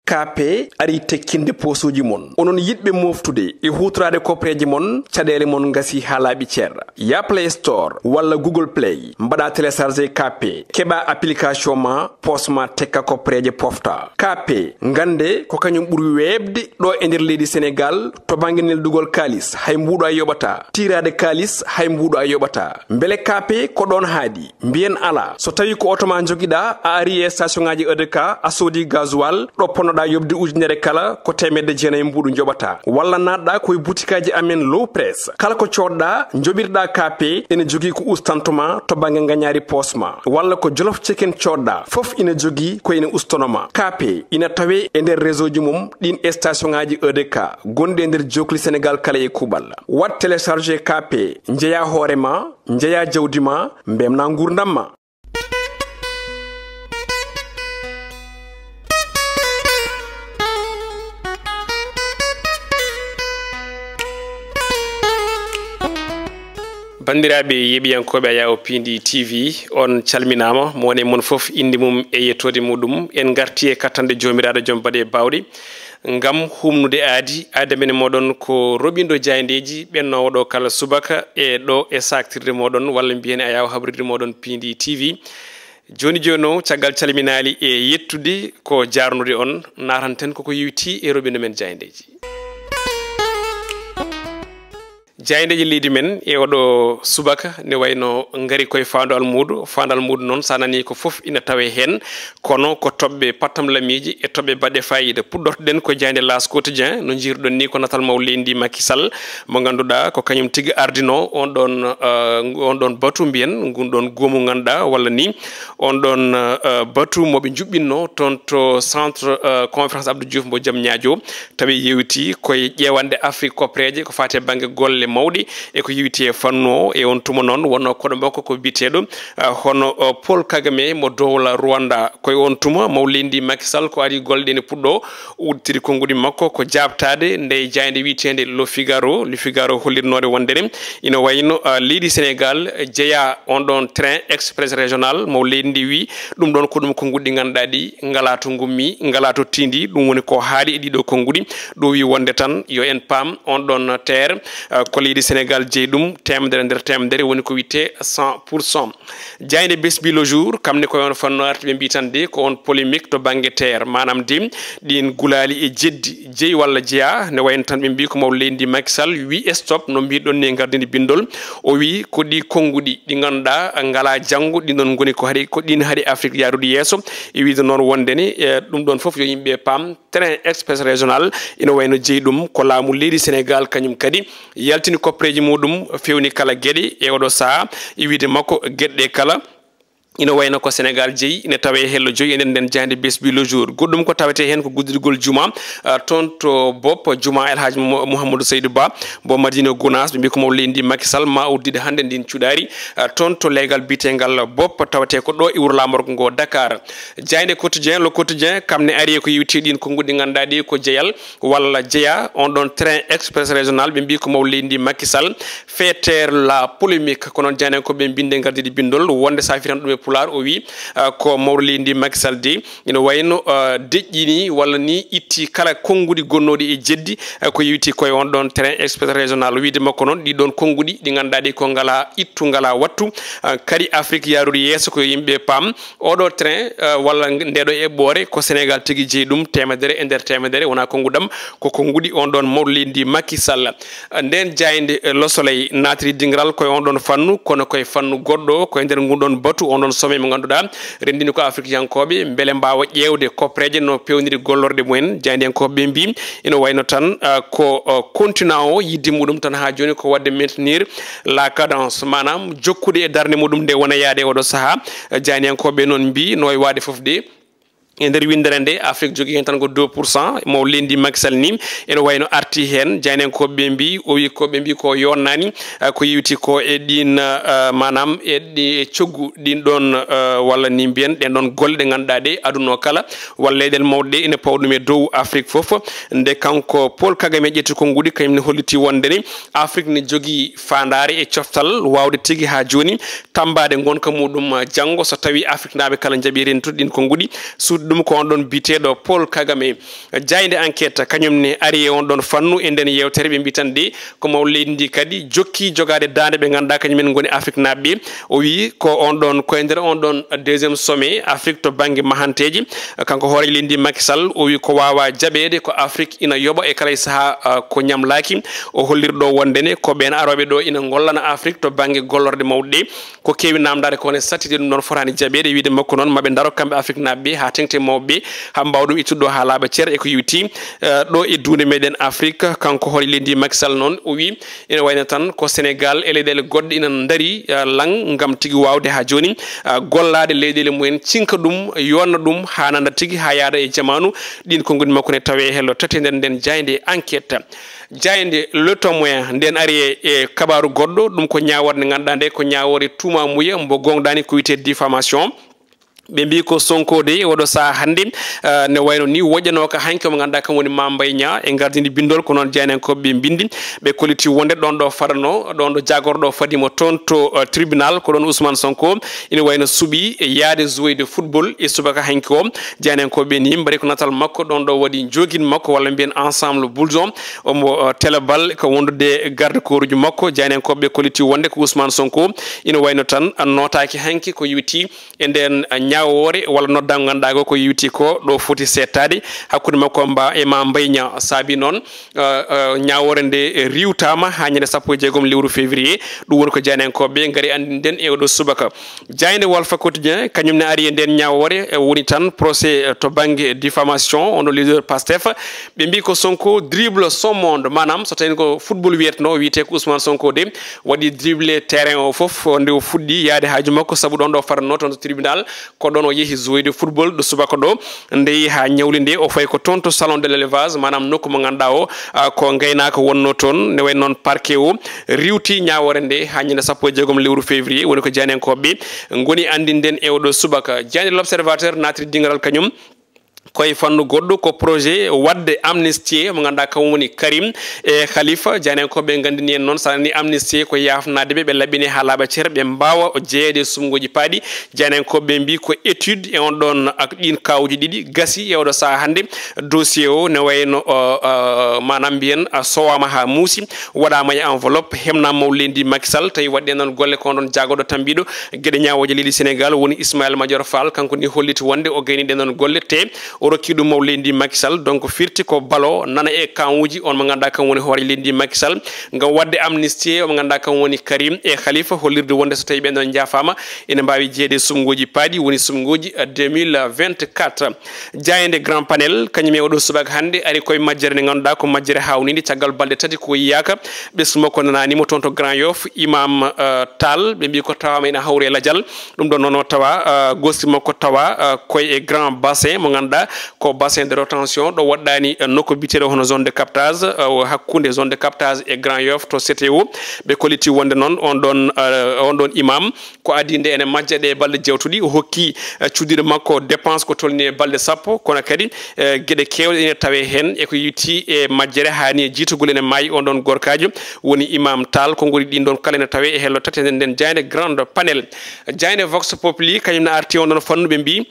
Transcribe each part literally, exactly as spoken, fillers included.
Kaape ari tekkinde poosuuji mon. Onon yiɗɓe mooftude e huutoraade koppereeje mon, caɗeele mon ngasi haa laaɓi cer. Ya Play Store walla Google Play, mbaɗa télécharger Kaape, keɓa application ma, poos ma tekka koppereeje pofta. Kaape, ngannde ko kañum ɓuri weeɓde ɗo e nder leydi Senegaal to bannge neldugol kaalis, hay mbuuɗo a yoɓata. Tiiraade kaalis, hay mbuuɗo a yoɓata. Mbele Kaape ko ɗoon haaɗi? Mbiyen alaa. So tawii ko oto ma njogiɗaa, a ari e station ŋaaji E D K, a soodi gasoil, ɗo ponnoɗaa yoɓde ujunere kala, ko teemedde jeenayi mbuuɗu njoɓataa. Walla naatɗaa ko e butikaaji amen Low Press. Kala ko coodɗaa, njoɓirɗaa Kaape, ene jogii ko ustantuma to bannge ngañaari poos ma. Walla ko Jolof Chicken coodɗaa, fof ina jogii ko ene ustanoma. Kaape ina tawee e nder réseau ji mum ɗiin station ŋaaji E D K gonɗi e nder jookli Senegaal kala e kuuɓal. Waɗ télécharger Kaape, njeyaa hoore ma, njeyaa jawdi ma, mbemnaa nguurndam ma. Banndiraaɓe yeeɓiyankooɓe Ayaawo Piindi T V, on calminaama, mo woni e mon fof innde mum e yettoode muɗum. En ngarti e kattande Joomiraaɗo Joom Baɗe Baawɗe ngam humnude aadi, aadi men e mooɗon ko roɓindo jaayndeeji ɓennoowo ɗo kala subaka e ɗo e saaktirde mooɗon, walla mbiyen e Ayaawo habrirde mooɗon Piindi T V. Jooni jooni o, caggal calminaali e yettude ko jaarnude on, naatanten koko yowiti e roɓindo men jaayndeeji. Jaayndeeji leydi men e oɗo subaka ne wayno ngari koye faandu almuudo. Faandu almuudo noon, so a nanii ko fof ina tawee heen, kono ko toɓɓe pattam lamiiji e toɓɓe baɗɗe faayiida. Puɗɗortoɗen ko jaaynde L'As Quotidien, no njiiruɗon ni ko natal maw leydi ndi Macky Sall, mo ngannduɗaa ko kañum tigi ardino on ɗoon, eh, on ɗoon batu mbiyen, ngun ɗoon goomu ngannduɗaa walla ni on ɗoon, eh, batu mo ɓe njuɓɓinno toon to centre, eh, conférence Abdou Diouf mo Diamniadio. Tawi yewti koye ƴeewande Afrik koppereeje ko faati e bannge golle mawɗe e ko yewti e fannu o. E on tuma noon wonno koɗo makko ko biyeteeɗo, ah, hono, oh, Paul Kagame mo dowla Rwanda. Koye on tuma maw leydi Macky Sall ko adii golle ɗe ne puɗɗo udditiri konnguɗi makko ko jaabtaade nde jaaynde wiyeteende Le Figaro. Le Figaro hollirnoode wonde ne ina wayno, ah, leydi Senegaal jeyaa on ɗon train express régional maw leydi ndi wi ɗum ɗon ko ɗum konnguɗi ɗi ngannduɗaa ɗi ngalaa to ngummi, ngalaa to tiindi. Ɗum woni ko haaɗi e ɗiɗo konnguɗi. Ɗo wi wonde tan yo en paam on ɗon TER, eh, ko leydi Senegaal jeyi ɗum teemedere nder teemedere, woni ko wiyetee cent pour cent. Jaaynde Bës Bi Le Jour, kam ne ko on fannu arti ɓe mbi tan de ko on polémique to bannge TER, maanaam de ɗin gulaali e jeddi jeyi walla jeyaa, ne wayno tan ɓe mbi ko maw leydi ndi Macky Sall wi stop, no mbiɗon ni e ngardiindi binndol. O wi ko ɗi konnguɗi ɗi ngannduɗaa ngalaa janngo, ɗin ɗon ngoni ko haɗi, ko ɗin haɗi Afrik yaarude yeeso. E wiide noon wonde ni, eh, ɗum ɗon fof yo yimɓe paam, train express régional ina wayno jeyi ɗum ko laamu leydi Senegaal, kañum kadi yaltini koppereeji muɗum, fewni kala geɗe e oɗo sahaa. E wiide makko geɗe ɗe kala ina wayno ko Senegaal jeyi, ina tawee hello joyi e nder nden jaaynde Bës Bi Le Jour. Goɗɗum ko tawetee heen ko guddirgol juma, ah, toon to Bopp, juma El Hadj Mo-, Mouhamadou Seydou Ba, mo Madina Gounass, ɓe mbi ko maw leydi ndi Macky Sall ma uddide hannde ndin cuɗaari, ah, toon to leegal biyetengal Bopp, tawetee ko ɗo e wuro laamorgo ngo Dakar. Jaaynde Quotidien, Le Quotidien, kam ne ari e ko yewti ɗin konnguɗi ngannduɗaa ɗi ko jeyal walla jeyaa on ɗon train express régional, ɓe mbi ko maw leydi ndi Macky Sall fait taire la polémique. Ko noon jaayndiyankooɓe ɓe mbinde ngardiidi binndol wonde so a firan ɗum e pulaar, o wi, ah, ko mawɗo leydi ndi Macky Sall de ina wayno, ah, deƴƴini walla ni itti kala konnguɗi gonnooɗi e jeddi, ah, ko yewti koye on ɗon train express régional. Wiide makko noon ɗi ɗon konnguɗi ɗi ngannduɗaa ɗi ko ngalaa ittu ngalaa wattu, ah, kadi Afrik yaarude yeeso ko yo yimɓe paam. Oɗo train, eh, walla nde ɗo eɓɓoore ko Senegaal tigi jeyi ɗum teemedere e nder teemedere, wonaa konnguɗam, ko konnguɗi on ɗon mawɗo leydi ndi Macky Sall. Nden jaaynde, eh, Le Soleil naatiri dingiral koye on ɗon fannu, kono koye fannu goɗɗo, koye nder ngun ɗon batu, on ɗon sommet mo ngannduɗaa renndini ko Afrikyankooɓe, mbele mbaawa ƴeewde koppereeje no peewniri gollorɗe mumen. Jaayndiyankooɓe ɓe mbi ina wayno tan, eh, ko, eh, continent o yidde muɗum tan haa jooni ko waɗde maintenir la cadence, maanaam jokkude e darnde muɗum nde wona yaade e oɗo sahaa. Jaayndiyankooɓe noon mbi no wayi waade fof de, e nder winndere nde, Afrik jogii heen tan ko deux pour cent, maw leydi Macky Sall ni, ene wayno arti heen. Jaayndiyankooɓe ɓe mbi, o wi ko ɓe mbi ko yonnaani, eh, ko yewti ko e ɗin, eh, maanaam e ɗi, e coggu ɗin ɗon, eh, walla ni mbiyen ɗen ɗon golle ɗe ngannduɗaa ɗe aduna o kala, walla leyɗeele mawɗe ɗe ene pawa ɗum e dow Afrik fof. Nde kanko Paul Kagame ƴetti konnguɗi, kañum ne holliti wonde ni Afrik ne jogii faandaare e coftal waawde tigi haa jooni tammbaade ngonka muɗum, ah, janngo, so tawii Afriknaaɓe kala njaɓi rentitude ɗin konnguɗi, suuɗ Ɗum ko on ɗon biyeteeɗo Paul Kagame. Jaaynde Enquête, kañum ne ari e on ɗon fannu e nden yeewtere. Ɓe mbiyi tan de ko mawɗo leydi ndi kadi jokki jogaade daande ɓe ngannduɗaa kañum en ngoni Afriknaaɓe ɓe. O wiyi ko on ɗon, ko e nder on ɗon deuxième sommet Afrique to bannge mahanteeji. Kanko hooreejo leydi ndi Macky Sall, o wiyi ko waawaa jaɓeede ko Afrique ina yoɓa e kala e sahaa, ah, ko ñamlaaki. O holliri ɗo wonde ne ko ɓeen arooɓe ɗo ina ngollana Afrique to bannge gollorɗe mawɗe ɗe. Ko keewi naamndaade ko ne sattidi ɗum ɗoon fotaani jaɓeede. Wiyde makko noon, maɓe ndaro kamɓe Afriknaaɓe ɓe haa teŋti e mawɓe ɓe, haa mbaawa ɗum ittude ɗo haa laaɓa cer e ko yowiti, eh, ɗo e duunde meɗen Afrik. Kanko hooreejo leydi Macky Sall noon, o wiyi ina wayno tan ko Sénégal e leyɗeele goɗɗe ina ndari, eh, laŋ ngam tigi waawde haa jooni, eh, gollaade leyɗeele mumen, cinka ɗum, yoonna ɗum haa nanda tigi haa yaada e jamaanu. Ɗiin konguɗi makko ne tawe e hello tati e nder nden jaaynde Enquête. Jaaynde Le Témoin nden ari e, e kabaaru goɗɗo, ɗum ko ñaawoore nde ngannduɗaa nde ko ñaawoore tuumaamuya mbo goongɗaani ko wiyetee diffamation. Ɓe mbiyi ko Sonko de oɗo sahaa hannde, eh, ne wayno ni woƴƴanooka hanki mo ngannduɗaa kam woni Mame Mbaye Niang e gardini binndol, ko noon jaayndiyankooɓe ɓe mbinndi. Ɓe kolliti wonde ɗoon ɗo fadano, ɗoon ɗo jaagorɗo fadimo toon to, eh, tribunal, ko ɗoon Ousmane Sonko ina wayno suɓi yaade jouer de football e subaka hanki o. Jaayndiyankooɓe ni mbaɗi ko natal makko ɗoon ɗo waɗi jogging makko walla mbiyen ensemble blouson. Omo, eh, tela bal ko wondude garde corps uji makko. Jaayndiyankooɓe kolliti wonde ko Ousmane Sonko ina wayno tan nootaaki hanki ko yowiti e nden ñaawoore walla noddaango ngannduɗaa ko, ko yowiti ko ɗo foti seettaade hakkunde makko mba-, e Mame Mbaye Niang. Saabi noon, eh, eh, ñaawoore nde riiwtaama haa ñande sappo e jeegom lewru février. Ɗum woni ko jaayndiyankooɓe ngari anndinden e oɗo subaka. Jaaynde Walf Quotidien, kañum ne ari e nden ñaawoore, e woni tan procès, eh, to bannge diffamation, on ɗo leader Pastef. Ɓe mbiyi ko Sonko dribble son monde, maanaam so tawii ko football wiyetnoo, wiyetee ko Ousmane Sonko de waɗi dribble terrain o fof, nde o fuɗɗi yaade haaju makko, sabu ɗoon ɗo fadano toon to tribunal, ko ɗoon o yehi jouer de football ɗo subaka ɗo, nde yehi haa ñawli nde, o fayi ko toon to salon de l'élevage, maanaam nokku mo ngannduɗaa o, ah, ko ngaynaaka wonnoo toon, ne wayi noon parquet o riiwti ñaawoore nde haa ñande sappo e jeegom lewru février, woni ko jaayndiyankooɓe ngoni anndinden e oɗo subaka. Jaaynde L'Observateur naatiri dingiral kañum koye fannu goɗɗo, ko projet waɗde amnistie mo ngannduɗaa kam woni Karim e Khalifa. Jaayndiyankooɓe nganndini en noon, so a nanii amnistie ko yaafnaade ɓe, ɓe laɓɓine haa laaɓa cer, ɓe mbaawa jeyeede e suɓngooji paaɗi. Jaayndiyankooɓe mbiyi ko étude e on ɗoon ak ɗiin kaawuuji ɗiɗi gasi e oɗo sahaa hannde. Dossier o ne wayno, o, o, maanaam mbiyen, a, sowaama haa muusi, waɗaama e enveloppe, hemnaama mawɗo leydi Macky Sall, tawi waɗɗen noon golle ko on ɗoon jaagorɗo tambiiɗo geɗe ñaawooje leydi Sénégal woni Ismaïla Madior Fall, kanko ni holliti wonde o gayni ɗen noon golle, te o rokki ɗum mawɗo leydi Macky Sall. Donc firti ko balo nana e kaawuuji on mo ngannduɗaa kam woni hooreejo leydi Macky Sall, ngam waɗde amnistie o mo ngannduɗaa kam woni Karim e Khalifa, hollirde wonde so tawi ɓen ɗon njaafaama, ene mbaawi jeyeede e suɓngooji paaɗi, woni suɓngooji, eh, deux mille vingt-quatre. Jaaynde Grand Panel, kañum e oɗo subaka hannde, ari koye majjere nde ngannduɗaa ko majjere haawninde caggal balɗe tati ko yiyaaka. Ɓesngu makko nanaani mo toon to Grand Yoff, Imam, eh, Tall, ɓe mbiyi ko tawaama ina hawri e lajal. Ɗum ɗoon noon o tawa, eh, gosɗi makko tawa, eh, koye e Grand Bassin mo ngannduɗaa ko bassin de rétention ɗo woɗɗaani, eh, nokku biyeteeɗo hono zone de captage, eh, hakkunde zone de captage e Grand Yoff to C T O. Ɓe kolliti wonde noon on ɗoon, eh, on ɗoon imam ko adii nde ene majja ɗe balɗe jawtuɗi. O hokki, eh, cuddiɗo makko dépense ko tolni e balɗe sappo, kono kadi, eh, geɗe keewɗe ene tawe heen e ko yowiti e majjere haani e jiitogol ene maayi on ɗoon gorkaajo woni Imam Tall. Konguɗi ɗin ɗoon kala ene tawe e hello tati nden, nden jaaynde Grand Panel. Jaaynde Vox Populi kañum ne arti on ɗoon fannu, ɓe mbiyi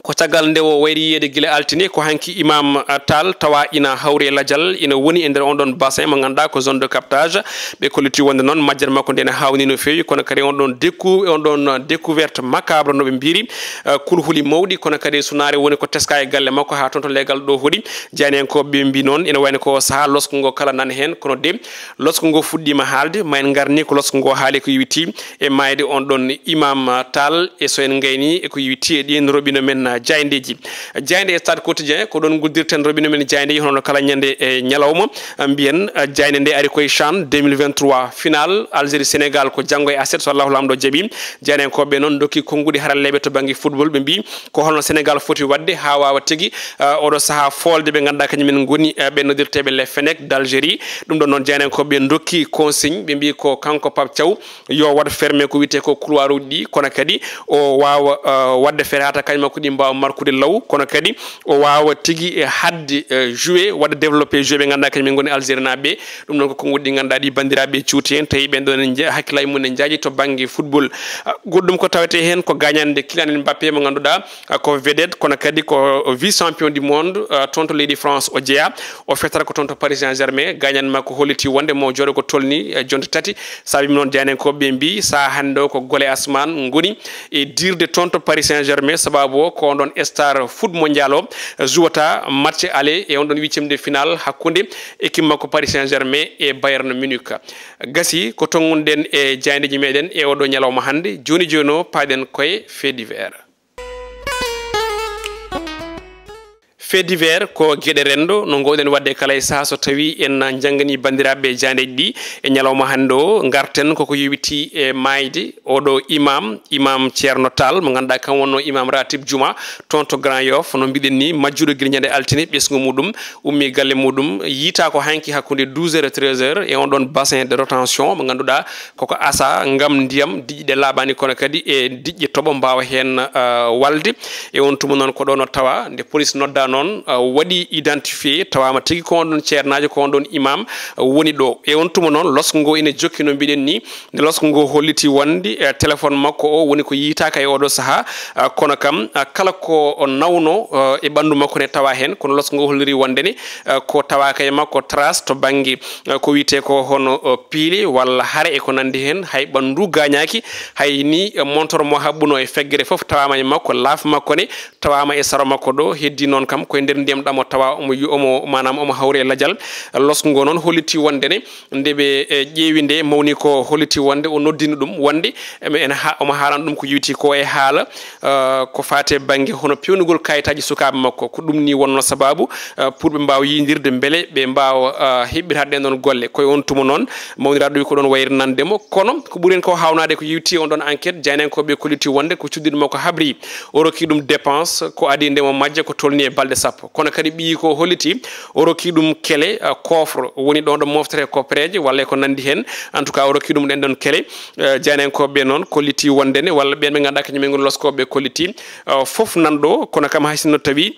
ko caggal nde o wayri yiyeede gila altine, ko hanki Imam, ah, Tall tawa ina hawri e lajal, ina woni e nder on ɗon bassin mo ngannduɗaa ko zone de captage. Ɓe kolliti wonde noon majjere makko nde ene haawni no feewi, kono kadi on ɗon décou-, on ɗon découverte macabre no ɓe mbiri, ah, kulhuli mawɗi, kono kadi sunaare woni ko teska e galle makko haa toon to leegal ɗo hoɗi. Jaayndiyankooɓe ɓe mbi noon ina wayno ko sahaa losko ngo kala nan heen, kono de losko ngo fuɗɗiima haalde, ma en ngar ni ko losko ngo haali ko yowiti e maayde on ɗon Imam Tall, e so en ngayni e ko yowiti e ɗin roɓino men, ah, jaayndeeji. Jaaynde e Stade Quotidien, ko ɗon nguddirten roɓino men jaayndeeji hono no kala ñande e ñalawma, ah, mbiyen, ah, jaaynde nde ari koye CHAN deux mille vingt-trois, final Algérie Sénégal ko janngo e aset so Allahu Laamɗo jaɓi. Jaayndiyankooɓe noon ndokki konnguɗi haralleeɓe to bannge football, ɓe mbi ko holno Sénégal foti waɗde haa waawa tigi, ah, oɗo sahaa foolde ɓe ngannduɗaa kañum en ngoni, ah, ɓe noddirteeɓe les Fennecs d'Algérie. Ɗum ɗon noon jaayndiyankooɓe ndokki consigne, ɓe mbi ko kanko Pape Thiaw yo waɗ fermé ko wiyetee ko couloir uji ɗi, kono kadi o waawa, ah, waɗde feere haa ta kañum makko ɗi awa markude law, kono kadi o waawa tigi e haɗde, eh, jouer, waɗa développé jouer ɓe ngannduɗaa kañum en ngoni Algérie naaɓe ɓe. Ɗum noon ko konnguɗi ɗi ngannduɗaa ɗi banndiraaɓe cuuti heen, tawi ɓeen ɗoon en nje-, hakkillaaji mum en njaaji to bannge football. Ah, goɗɗum ko tawetee heen ko gaañande Kylian Mbappé mo ngannduɗaa, ah, ko vedette, kono kadi ko vice champion du monde, ah, toon to leydi France o jeyaa. O fetata ko toon to Paris Saint-Germain. Gaañan makko holliti wonde mo jooɗo ko tolni, eh, jonte tati. Saabi noon, jaayndiyankooɓe ɓe mbiyi, sahaa hannde o ko gole asmaan ngoni e diirde toon to Paris Saint-Germain. Sababu o ko on ɗon star foot mondial o, eh, jouwata match aller e on ɗon huitième de finale hakkunde équipe makko Paris Saint-Germain e Bayern Munich. Gasi ko toon ngonɗen e jaayndeeji meɗen e oɗo ñalawma hannde. Jooni jooni o, paaɗen koye fait divers. Fait divers ko geɗe renndo, no ngoowɗen waɗde kala e sahaa so tawii en njannganii banndiraaɓe jaayndeeji ɗi e ñalawma hannde o. Ngarten koko yowitii e maayde oɗo imam, Imam Ceerno Tall, mo ngannduɗaa kam wonnoo imam ratib juma toon to Grand Yoff. No mbiɗen ni, majjuɗo gila ñande altine, ɓesngu muɗum ummii galle muɗum, yiytaa ko hanki hakkunde douze heures e treize heures e on ɗon bassin de rétention mo ngannduɗaa koko asa ngam ndiyam, diƴƴe ɗe laaɓaani, kono kadi e diƴƴe toɓo mbaawa heen, ah, walde. E on tuma noon ko ɗo no tawa, nde police nodda noon, ah, waɗi identifié, tawaama tigi ko on ɗon ceernaajo, ko on ɗon imam, ah, woni ɗo. E on tuma noon, losgo ngo ina jokki no mbiɗen ni, nde losgo ngo holliti wonde, eh, téléphone makko o woni ko yiytaaka e oɗo sahaa, ah, kono kam, ah, kala ko o nawno, ah, e ɓanndu makko ne tawa heen, kono losgo ngo holliri wonde ne, ah, ko tawaaka e makko trace to bannge, ah, ko wiyetee ko hono, ah, piili walla hare e ko nanndi heen, hay ɓanndu gaañaaki, hay ni, eh, montor mo haɓɓuno e feggere fof tawaama e makko, laaf makko ne tawaama e saro makko ɗo, heddi noon kam koye nder ndiyam ɗam o tawa omo yu-, omo, maanaam omo hawri e lajal. Losgo ngo noon holliti wonde ne, nde ɓe, eh, ƴeewi nde, mawni ko holliti wonde o noddino ɗum, wonde, em, en ha-, omo haalana ɗum ko yowitii ko e haala, eh, ko faati e bannge hono peewnugol kayitaaji sukaaɓe makko. Ko ɗum ni wonnoo sababu, eh, pour ɓe mbaawa yiyondirde, mbele ɓe mbaawa, eh, heɓɓitaade ɗeen ɗoon golle. Ko e on tuma noon, mawniraaɗo wi ko ɗoon wayri nande mo. Kono ko ɓuri en ko haawnaade ko yowitii on ɗoon enquête, jaayndiyankooɓe kolliti wonde ko cuddiɗo makko habri. O rokki ɗum dépense, ko adii nde mo majja ko tolni e balɗe sappo. Kono kadi ɓiyi ko holliti, o rokki ɗum kele, ah, coffre, woni ɗon ɗo moftete koppereeje walla e ko nanndi heen. En tout cas, o rokki ɗum ɗen ɗon kele. Eh, jaayndiyankooɓe noon kolliti wonde ne, walla ɓeen ɓe ngannduɗaa kañum en ngoni loskooɓe kolliti, ah, fof nan ɗo, kono kam hay sinno tawi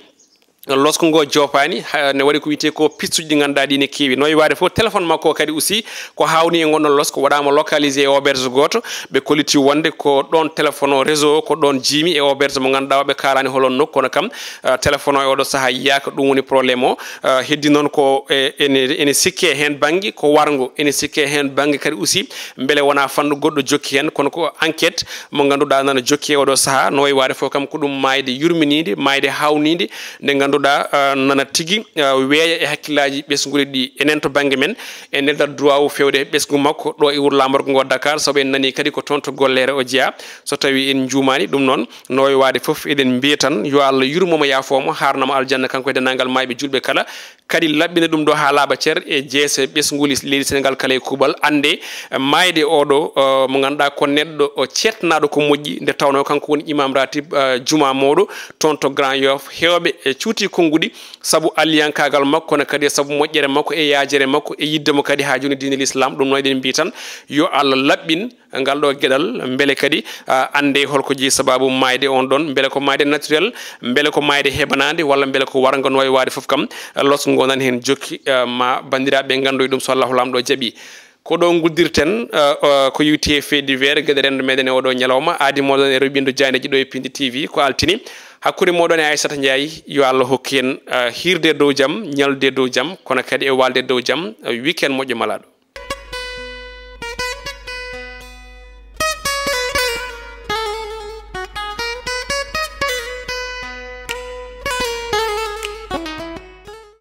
losko ngo joopaani, ha, ne waɗi ko wiyetee ko pistuuji ɗi ngannduɗaa ɗi ne keewi. No e waade fof, téléphone makko o kadi aussi ko haawni e ngonɗon losko, waɗaama localisé e auberge gooto. Ɓe kolliti wonde ko ɗoon téléphone o, réseau o, ko ɗoon jiimi e auberge mo ngannduɗaa o, ɓe kaalaani holon nokku, kono kam, ah, téléphone o e oɗo sahaa yiyaaka, ɗum woni problème o. Ah, heddi noon ko e, ene, ene sikke heen bannge ko warngo, ene sikke heen bannge kadi aussi mbele wonaa fannu goɗɗo jokki heen, kono ko enquête mo ngannduɗaa nana jokki e oɗo sahaa. No wayi waade fof kam ko ɗum maayde yurminiinde, maayde haawninde, nde ngannduɗaa, ah, nana tigi, ah, weeya e hakkillaaji ɓesnguuli ɗi. Enen to bannge men, en neldat droit o feewde e ɓesngu makko ɗo e wuro laamorgo ngo Dakar, sabu en nanii kadi ko toon to golleere o jeyaa. So tawii en njuumaani ɗum noon, no wayi waade fof eɗen mbiya tan yo Allah yurmo mo, yaafoo mo, haarna mo aljanna kanko e denndaangal maayɓe juulɓe kala. Kadi laɓɓina ɗum ɗo haa laaɓa cer e jeese ɓesnguuli leydi Senegaal kala e kuuɓal. Annde, eh, maayde oɗo, eh, mo ngannduɗaa ko neɗɗo o ceetnaaɗo ko moƴƴi, nde tawnoo kanko woni imam ratib, eh, juma mawɗo toon to Grand Yoff. Heewɓe e cuuti konnguɗi sabu alliyankaagal makko, kono kadi e sabu moƴƴere makko e yaajere makko e yidde mo kadi haa jooni diine l'islam. Ɗum noon eɗen mbiya tan yo Allah laɓɓin ngal ɗo geɗal, mbele kadi, ah, annde holko jeyi sababu maayde on ɗon, mbele ko maayde naturel, mbele ko maayde heɓanaande, walla mbele ko warngo. No wayi waade fof kam, ah, losko ngo nan heen jokki, ah, ma banndiraaɓe nganndoy ɗum so Allahu Laamɗo jaɓi. Ko ɗo nguddirten, ah, ah, ko yowiti e fait divers, geɗe renndo meɗen e oɗo ñalawma, aadi moɗon e rewɓindo jaayndeeji ɗo e Pindi T V, ko altini, hakkunde moɗon e Aissata Ndiaye. Yo Allah hokku en, ah, hiirde dow jam, ñalde dow jam, kono kadi e waalde dow jam, ah, weekend moƴƴo malaaɗo.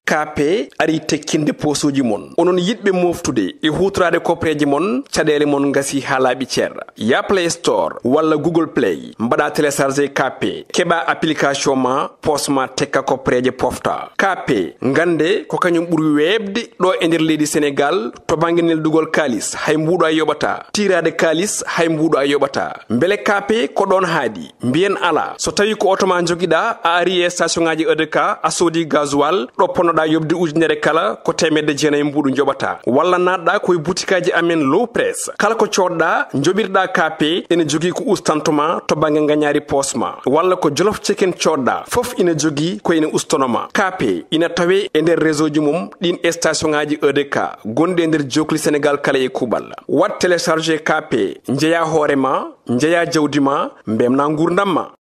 K P ari tekkinde posuuji mon. Onon yiɗɓe moftude e huutoraade koppereeje mon, caɗeele mon ngasi haa laaɓi cer. Ya Play Store walla Google Play, mbaɗa télécharger K P, keɓa application ma, poos ma tekka koppereeje pofta. K P, ngannde ko kañum ɓuri weeɓde ɗo e nder leydi Senegaal to bannge neldugol kaalis, hay mbuuɗo a yoɓata. Tiiraade kaalis, hay mbuuɗo a yoɓata. Mbele K P ko ɗoon haaɗi? Mbiyen alaa. So tawii ko oto ma njogiɗaa, a ari e station ŋaaji E D K, a soodi gasoil, ɗo ponno Ɗa yoɓde ujunere kala ko teemedde jeenayi mbuuɗu njoɓata. Walla naatɗa ko e butikaaji amen Low Press. Kala ko coodɗa, njoɓirɗa K P, ene jogii ko ustantuma to bannge ngañaari poos ma. Walla ko Jolof Chicken coodɗa, fof ina jogii ko ene ustanoma. K P ina tawe e nder réseau ji mum ɗin station ŋaaji E D K gonɗi e nder jookli Sénégal kala e kuuɓal. Waɗ télécharger K P, njeya hoore ma, njeya jawdi ma, mbemna nguurndam ma.